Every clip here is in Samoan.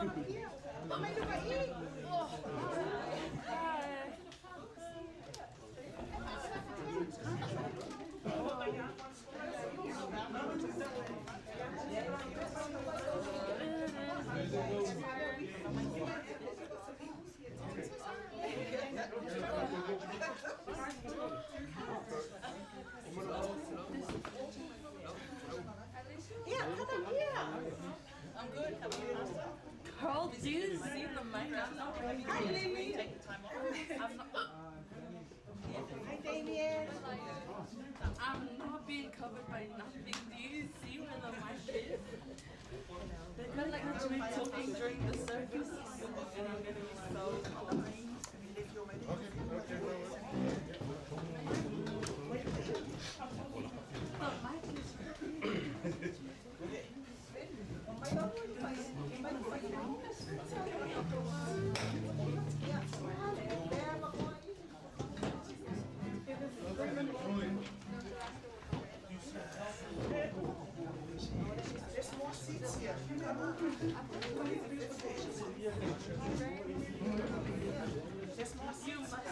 Yeah, come up here. I'm good. How are you? Carl, do you see the mic? I'm not ready. Hi, Lily. Take the time off. I'm not, Hi, Damien. I'm not being covered by nothing. Do you see where the mic is? They're gonna like be talking during the service, and I'm gonna be so. The mic is. There's more seats here. There's more You seats. must.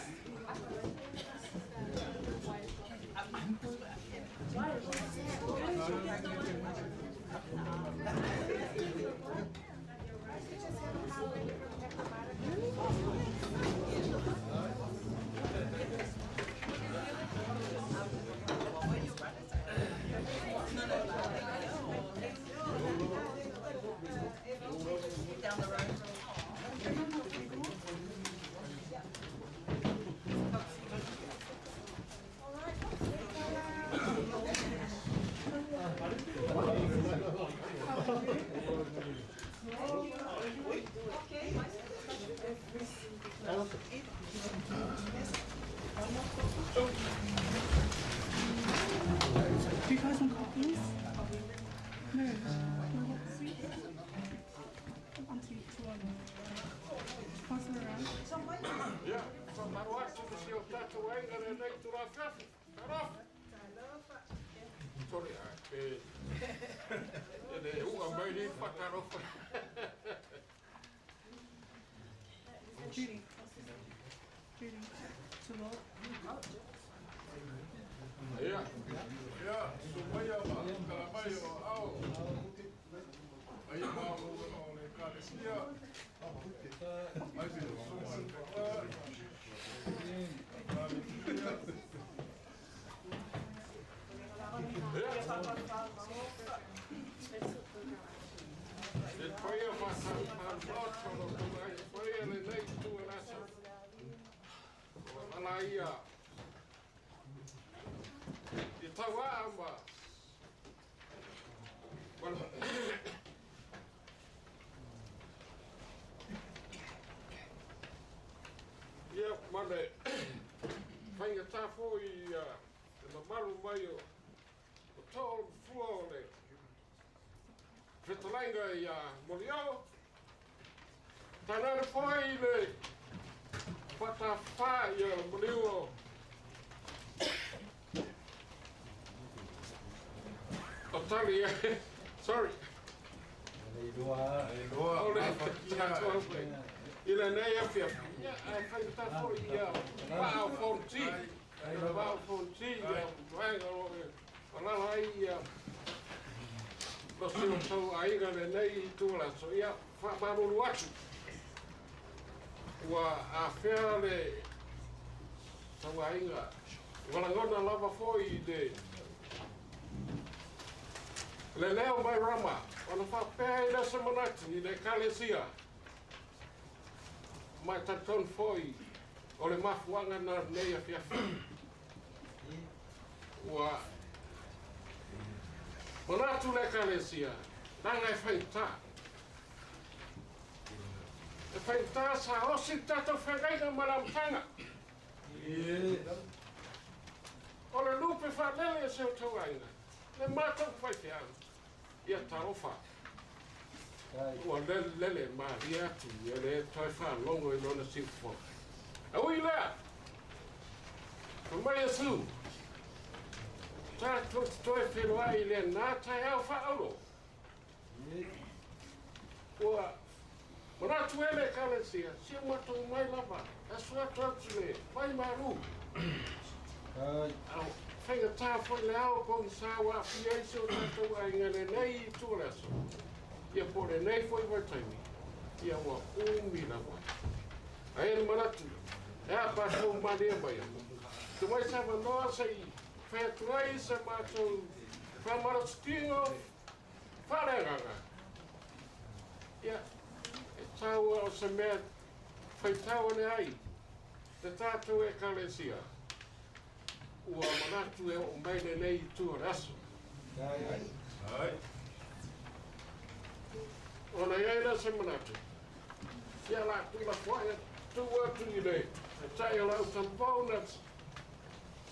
Down the road. Do you guys want coffees? No. No, what sweet? I'm sweet to one. Pass it around. Ia, faamalo atu i si o tatou aiga lenei itulā afiafi. Talofa. Sorry, pe e le u'a mai nei faatalofa. Judy. Judy. To what? Ia, ia, sumaia ma kalamai o ao. Ai malo o le ekalesia. Ai se suma le papa. Ekalesia. Ia. E paia faatalofa lo outou aiga paia lenei itu o le aso. O lala ia i taua'a ma ia ma le faigatā fo'i ia le mamalu mai o o too o le mafua o le fetalaiga ia Moliao tainane fo'i le faatafafā ia le maliu o o tali sorry o le tatou i lenei afiafi ia ae faigatā fo'i ia vaa o Fonoti le vaa o Fonoti ia vaega o lo o alala ai ia lo si o tou aiga lenei itu o le aso ia faamalulu atu ua afea le tauaiga ua lava fo'i i le le leo mai Rama ona faapea i le se manatu i le ekalesia ma e talitonu fo'i o le mafuaga na lenei afiafi ua manatu le ekalesia laga e faigata e faigata sa osi le tatou feagaiga ma le amataga o le lupe faalele e se outou aiga le matou faifeau ia talofa ua lelelele malie atu ia le toe faalogo i lona siufofoga. Aui lea, fai mai Iesu, tatou te toe feiloai i lenā taeao faaaulo. Ua Manatu e le Ekalesia, si o matou omai lava, aso atu atu le vai malu. A faigata foi le ao pogisa ua aafia ai si o tatou aiga i lenei itu o le aso, ia po o lenei foi vaitaimi, ia ua umi lava. Ae le manatu, e a pe a tou malie maia, tuu mai se avanoa se i fai atu ai se matou faamalositino faaleagaga. Ia, e taua o se mea faitau ane ai le tatou Ekalesia, ua manatu e oo mai lenei itu o le aso. Ona i ai lea o se manatu, ia la tuulafoai atu atu i le taitai o lau talavou na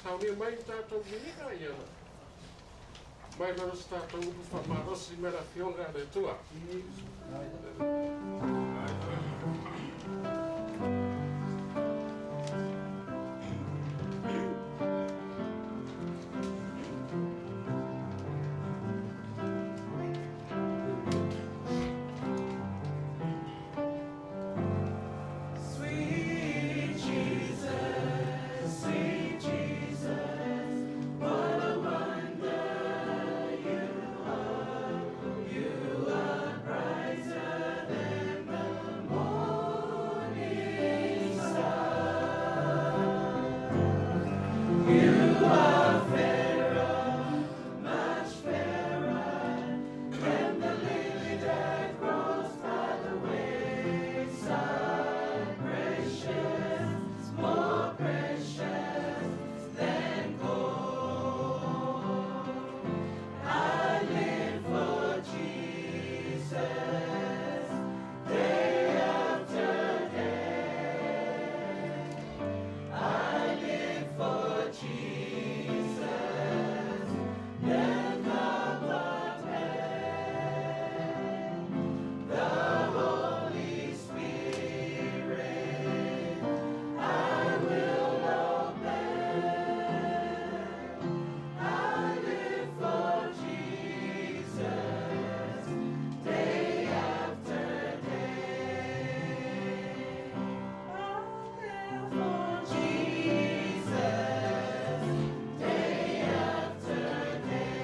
saunia mai ni tatou viiga, ia mai lana se tatou upu faamalosi mai le Afioga a le Atua. Sweet Jesus, sweet Jesus, what a wonder you are. You are brighter than the morning star. You are fairer, much fairer than the lily that grows by the wayside. Precious, more precious than gold. I live for Jesus, day after day. I live for Jesus, then come the Holy Spirit. I will obey. I live for Jesus, day after day. I live for Jesus, day after day.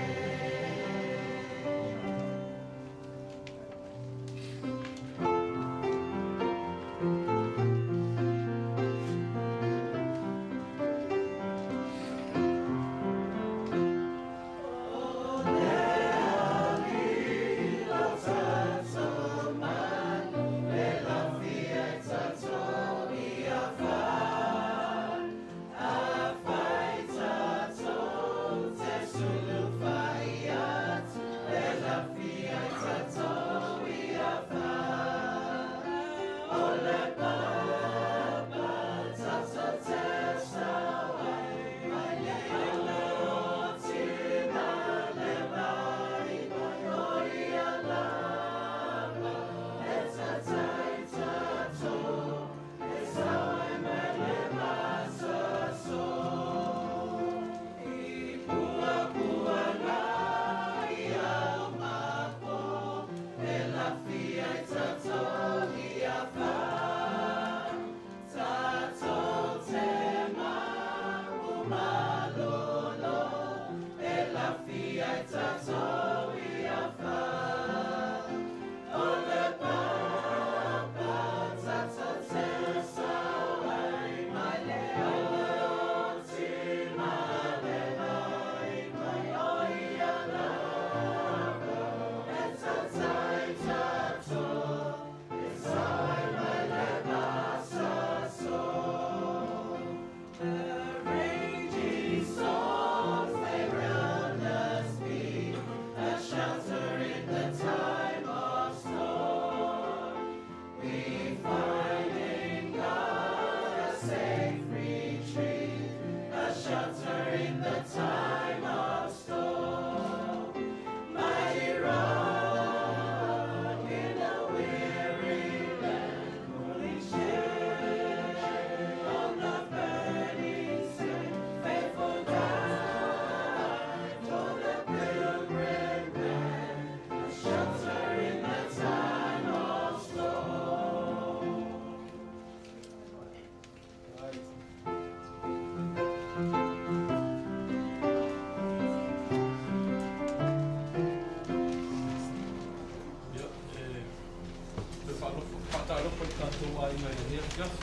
aiga i lenei afiafi.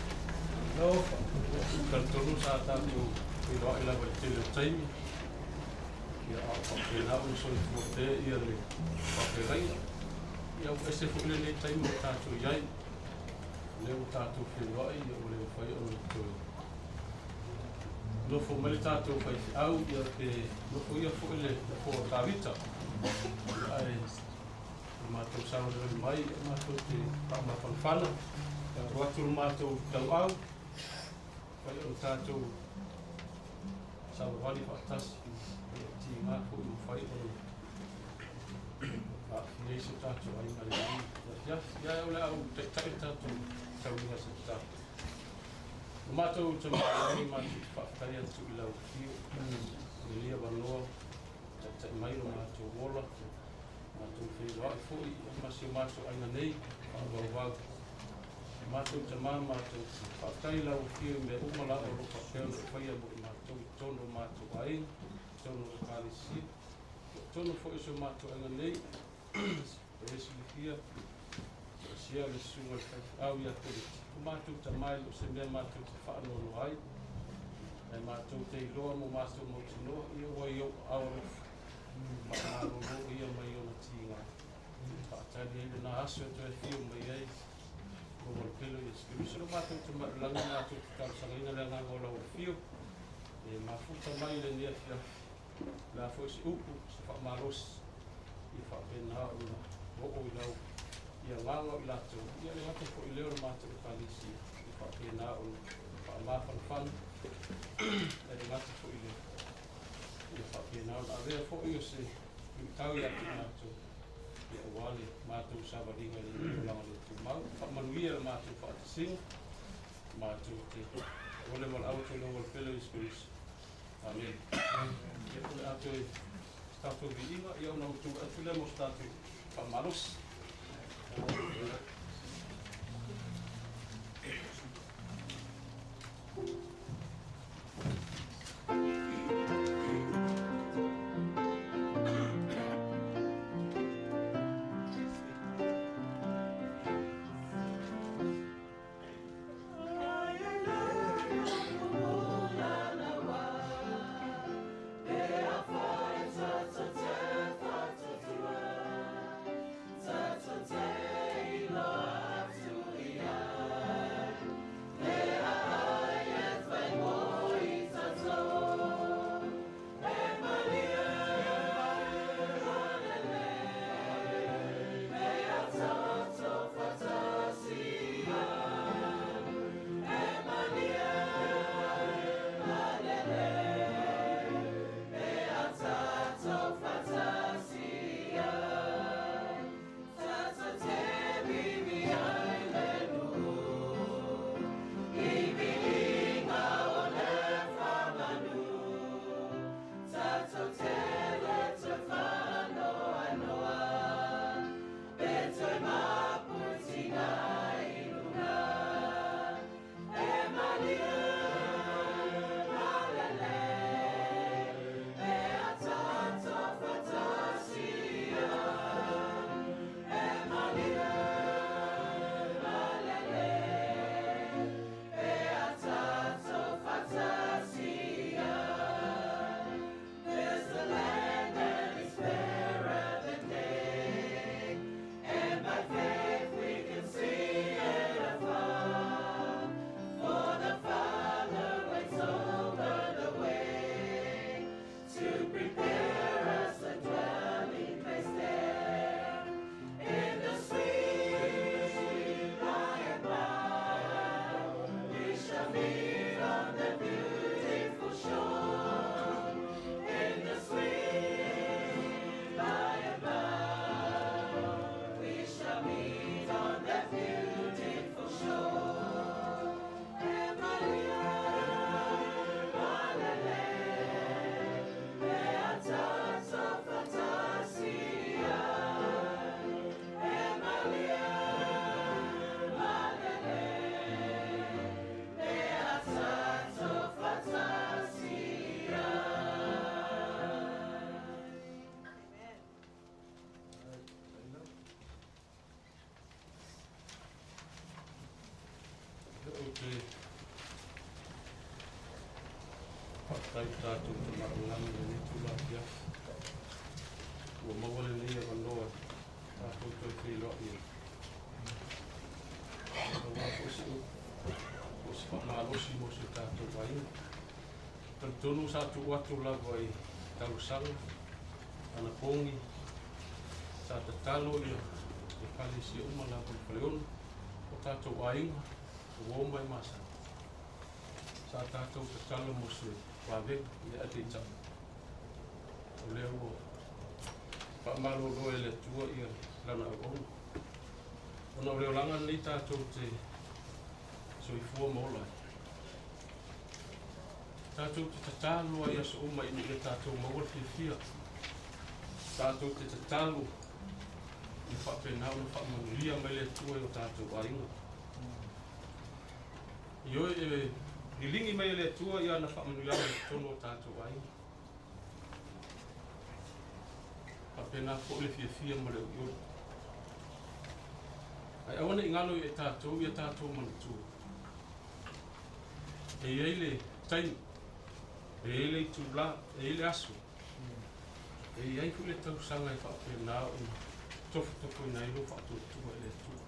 Talitonu sa tatou feiloai lava i le tele o taimi, ia a o faapena ona soifua pea ia le faafeagaiga. Ia ua ese foi lenei taimi ua tatou i ai, o lea ua tatou feiloai, ia ua le mafai ona toe nofo mai le tatou faifeau, ia pe nofo ia foi le nofoa o Tavita. Ia ae o matou savalivali mai, ia matou te faamafanafana, ia atu atu le matou tauau, fai ona tatou savavali faatasi, ia tiga foi mafai ona aafia ai so tatou aiga i lenei afiafi. Ia ae o le a ou taitai le tatou tauliga se tatalo. O matou tamaoaiga matou te faafetai atu i lau afio i lenei avanoa, taitai mai lo matou ola, matou feiloai foi ma si o matou aiga nei faavauvau. Matou tamā matou te faafetai i lau afio i mea uma lava o lo o faapea ona e faia mo i matou i totonu o matou aiga, i totonu o Ekalesia, i totonu foi o si o matou aiga nei. E le silafia, toasia le susuga i le faifeau ia Peleti. O matou tamā e le o se mea matou te faanoanoa ai, ae matou te iloa mo matou mautinoa, ia ua i ou aao alofa, faamalolo ia mai ona tiga, faatali ai lena aso e toe afio mai ai lou alopele o Iesu Keriso. Lo matou tamaiolagi matou te talosagaina le agaga o lau afio e mafuta mai i lenei afiafi, o le a foi se upu, se faamalosi, ia faapena ona oo i lau i agaga o i latou, ia le gata foi i lea o le matou Ekalesia, ia faapena ona faamafanafana, e le gata foi i lea, ia faapena ona avea foi o se luitau ia te i matou, ia aua le matou savaliga i lenei olaga le tumau. Faamanuia le matou faatasiga, matou te ole valaau atu i lau alopele o Iesu Keriso. Amene. Ia o le a toe se tatou viiga, ia ona ou tulai atu lea mo se tatou faamalosi. Te te faafetai i le tatou Tama i le Lagi i lenei itula afiafi ua maua lenei avanoa e tatou toe feiloai ai. Aua foi se upu po o se faamalosi mo si o tatou aiga. Talitonu sa tuu atu lava i talosaga anapogi sa tatalo ia Ekalesia uma lava i Faleolo, o tatou aiga, o uo ma e masani. Sa tatou tatalo mo se vavega, ia ae peitai, o lea ua faamalolo e le Atua ia Lana auauna. Ona o le olaga lenei tatou te soifua ma ola ai. Tatou te tatalo ai i aso uma ina ia tatou maua le fiafia. Tatou te tatalo ia faapena ona faamanuia mai le Atua i o tatou aiga. Ioe, e liligi mai e le Atua i ana faamanuiaga i totonu o tatou aiga. Faapena foi le fiafia ma le uiui. Ae aua ne i galo ia i tatou ia tatou manatua. E i ai le taimi, e i ai le itula, e i ai le aso, e i ai foi le tausaga e faapena ona tofotofoina ai lou faatuatua i le Atua.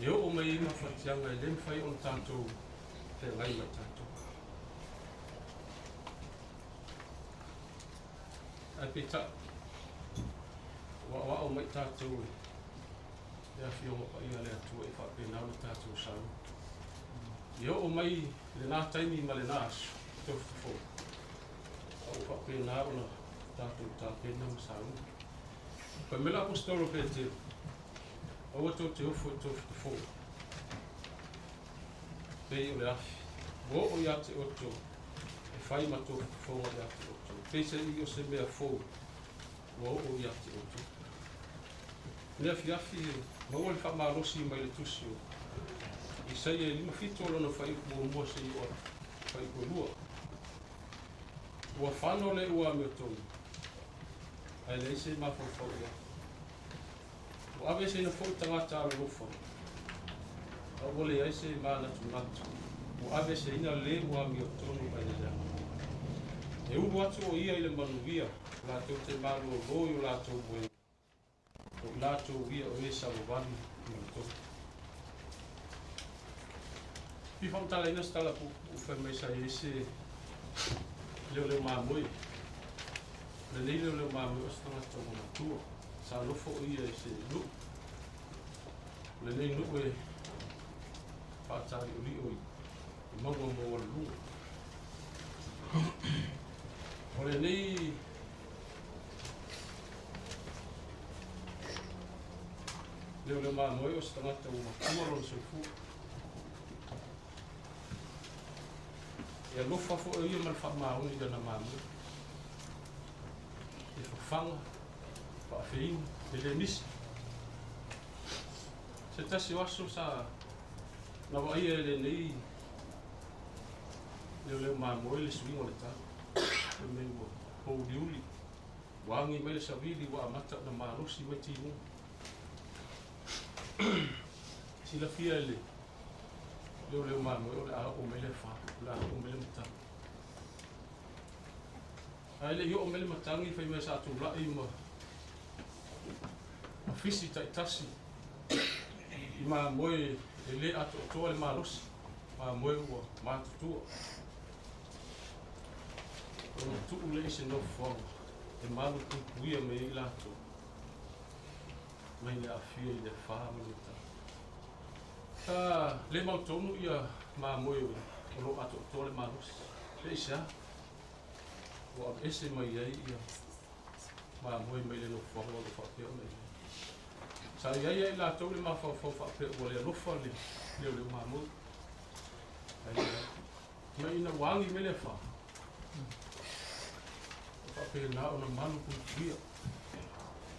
E oo mai ai mafatiaga e le mafai ona tatou feagai ma i tatou. Ae peitai, ua aoao mai i tatou e le Afioga Paia a le Atua e faapena ona tatou sau. E oo mai lena taimi ma lena aso, tofotofo, a ua faapena ona tatou tapena ma sauga. Fai mai le Aposetolo Petelo, aua tou te ofo i tofotofo, pei o le afi, ua oo ia te outou, e fai ma tofotofoga ia te outou, peiseai o se mea fou ua oo ia te outou. I le afiafi e maua le faamalosi mai le tusi o Isaia e 57 lona fuaiupu muamua seia oo atu i le fuaiupu e lua. Ua fano le ua amiotonu, ae leai se mafaufau i ai. Ua aveeseina foi tagata alolofa, a ua leai se manatunatu. Ua aveeseina le ua amiotonu ae le leaga. E ulu atu o ia i le manuia, latou te malōlō i o latou moega, o i latou ia o e savavali ma le tofi. Fia faamatalaina se tala puupuu fai mai sa i ai se leoleo mamoe. O lenei leoleo mamoe o se tagata ua matua, sa nofo o ia i se nuu. O lenei nuu e faataliolio i mauga maualuluga. O lenei leoleo mamoe o se tagata ua matua lona soifua. E alofa foi o ia ma le faamaoni i ana mamoe. E fafaga, faafeinu, e le misi. Se tasi o aso sa na vaaia e lenei leoleo mamoe le suiga o le tau. Fai mai ua pouliuli, ua agi mai le savili ua amata ona malosi mai timuga. Silafia e le leoleo mamoe o le a oo mai le afa, o le a oo mai le matagi. Ae le i oo mai le matagi fai mai sa tulai ma fisi taitasi i mamoe e le atoatoa le malosi, mamoe ua matutua. Ona tuu lea i se nofoaga e malupuipuia mai ai latou mai le aafia i le afa ma le matagi. Sa le mautonu ia mamoe o lo o atoatoa le malosi. Pe aisea? Ua aveese mai ai ia mamoe mai le nofoaga o lo o faapea ona i ai. Sa i ai ia i latou le mafaufau faapea ua le alofa le leoleo mamoe. Ae leai. Mai ina ua agi mai le afa, ua faapena ona malupuipuia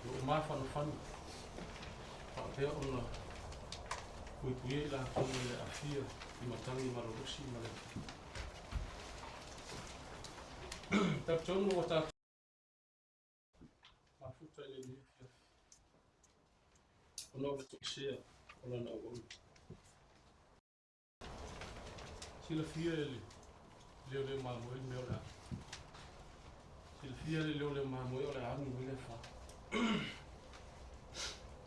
lo o mafanafana faapea ona puipuia i latou mai le aafia i matagi malolosi ma le Talitonu ua tatou mafuta i lenei afiafi ona o le toesea o lana auauna. Silafia e le leoleo mamoe le mea o le a. Silafia e le leoleo mamoe o le a agi mai le afa.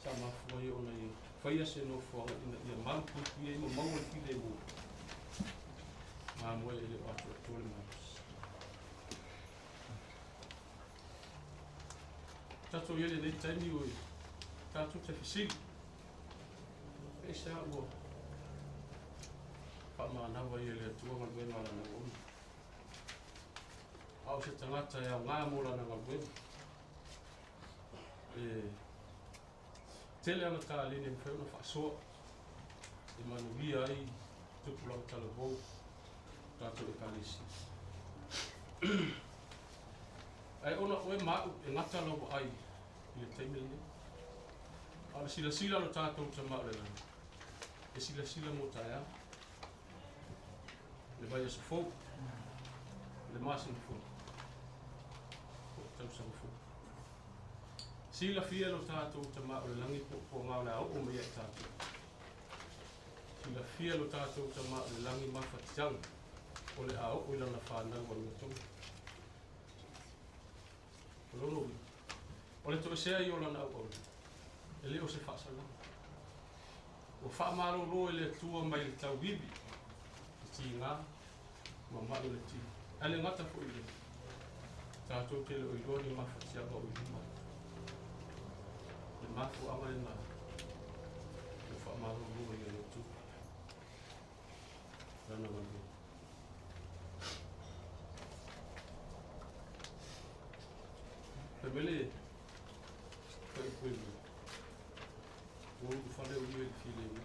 Sa mafua ai ona ia faia se nofoaga ina ia malupuipuia ai ma maua le filemu mamoe e le o atoatoa le malosi. Tatou i ai lenei taimi ua tatou te fesili, aisea ua faamanava ai e le Atua galuega a Lana auauna. A o se tagata e aoga mo lana galuega. E tele ana taleni e mafai ona faasoa e manuia ai tupulaga talavou o tatou Ekalesia. Ae ona o oe ma a'u e gata lau vaai i le taimi lenei. A o le silasila a lo tatou Tama o le Lagi, e silasila mo taeao, le vaiaso fou, le masina fou, po o le tausaga fou. Silafia e lo tatou Tama o le Lagi puapuaga o le a oo mai ia i tatou. Silafia e lo tatou Tama o le Lagi mafatiaga o le a oo i lana fanau amiotonu. O lona uiga, o le toesea ai o lana auauna, e le o se faasalaga. Ua faamalolo e le Atua mai le tauivi, le tiga, ma mai o le tino. Ae le gata foi i lea, tatou te le o iloa ni mafatiaga o i luma atu. O le mafuaaga lena ua faamalolo ai e le Atua lana galuega. Fai mai le fuaiupu e 2, Ua ulufale o ia i le filemu.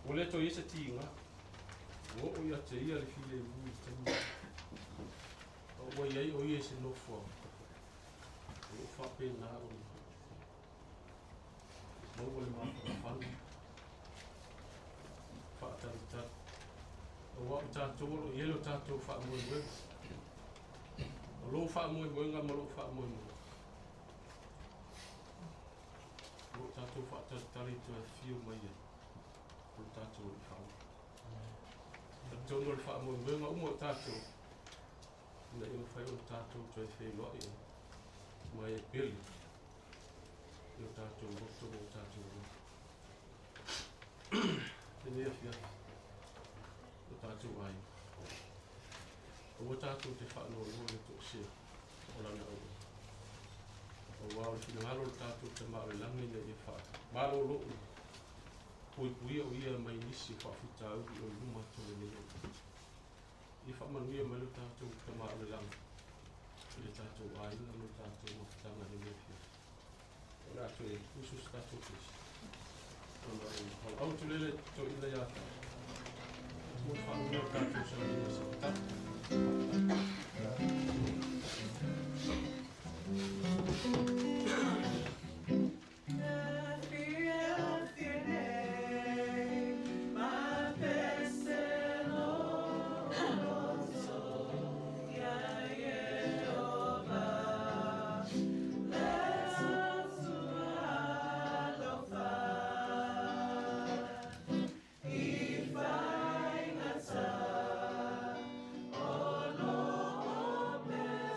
Ua le toe i ai se tiga, ua oo ia te ia le filemu i le taimi lenei. A ua i ai o ia i se nofoaga, o lo o faapena ona maua le mafanafana, faatalitali. Aua o tatou o lo o i ai lo tatou faamoemoega. O lou faamoemoega ma lou faamoemoega, o lo o tatou faatalitali i toe afio mai ai o le tatou Alii Faaola. Talitonu o le faamoemoega uma o tatou, ina ia mafai ona tatou toe feiloai ai ma e pele i o tatou loto ma o tatou alofa. Lenei afiafi, o tatou aiga, aua tatou te faanoanoa i le toesea o lana auauna. Aua o le finagalo o le tatou Tama o le Lagi ina ia faamalolo uma, puipuia o ia mai nisi o faafitauli o i luma atu o lenei auauna. Ia faamanuia mai lo tatou Tama o le Lagi i le tatou aiga ma le tatou mafutaga i lenei afiafi. O le a toe usu se tatou pesi. Ona ou valaau atu lea i le toeaina ia tatou. Mo le faauiga o le tatou sauniga sapatala. O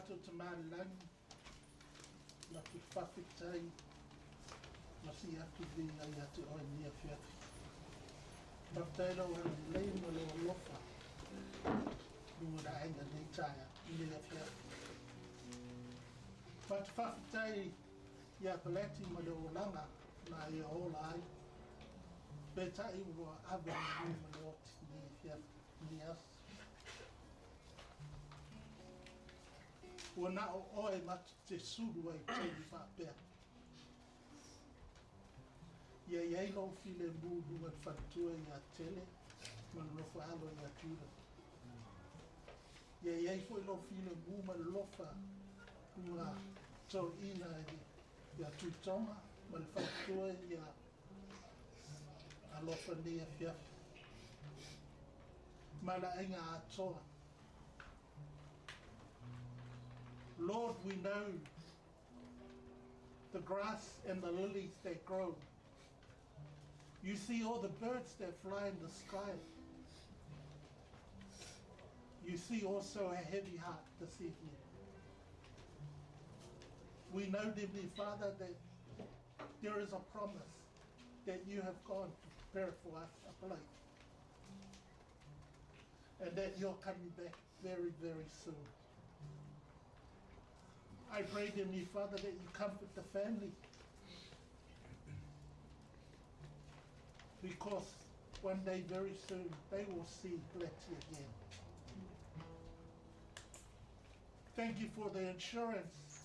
Matou Tama i le Lagi, matou te faafetai ma sii atu le viiga ia te Oe i lenei afiafi. Faafetai Lou agalelei ma Lou alofa i luga o le aiga i lenei taeao, i lenei afiafi. Matou faafetai ia Valeti ma le olaga na ia ola ai, peitai ua ave i manu ma le oti i lenei afiafi, i lenei aso. Ua na o Oe matou te sulu ai i taimi faapea. Ia i ai Lou filemu i luga o le faletua ia Tele ma le nofo alo ia Judah. Ia i ai foi Lou filemu ma le alofa i luga toeaina ia Tuitoga ma le faletua ia Alofa i lenei afiafi. Ma le aiga atoa. Lord, we know the grass and the lilies that grow. You see all the birds that fly in the sky. You see also a heavy heart this evening. We know, Heavenly Father, that there is a promise that you have gone to prepare for us a place. And that you're coming back very, very soon. I pray, Heavenly Father, that you comfort the family. Because one day, very soon, they will see Letty again. Thank you for the assurance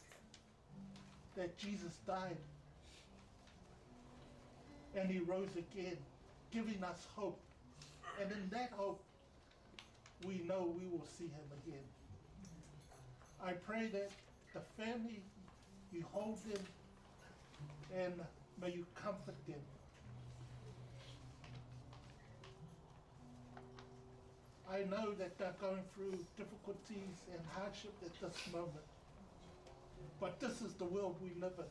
that Jesus died and he rose again, giving us hope. And in that hope, we know we will see him again. I pray that the family, you hold them and may you comfort them. I know that they're going through difficulties and hardship at this moment, but this is the world we live in.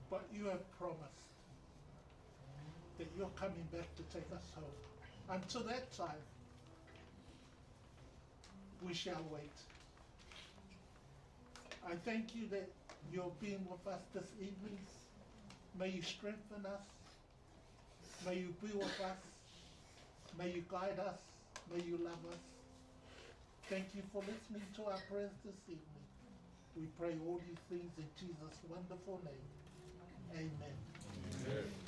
But you have promised that you're coming back to take us home. Until that time, we shall wait. I thank you that you're being with us this evening. May you strengthen us. May you be with us. May you guide us. May you love us. Thank you for listening to our prayers this evening. We pray all these things in Jesus' wonderful name. Amen. Amen.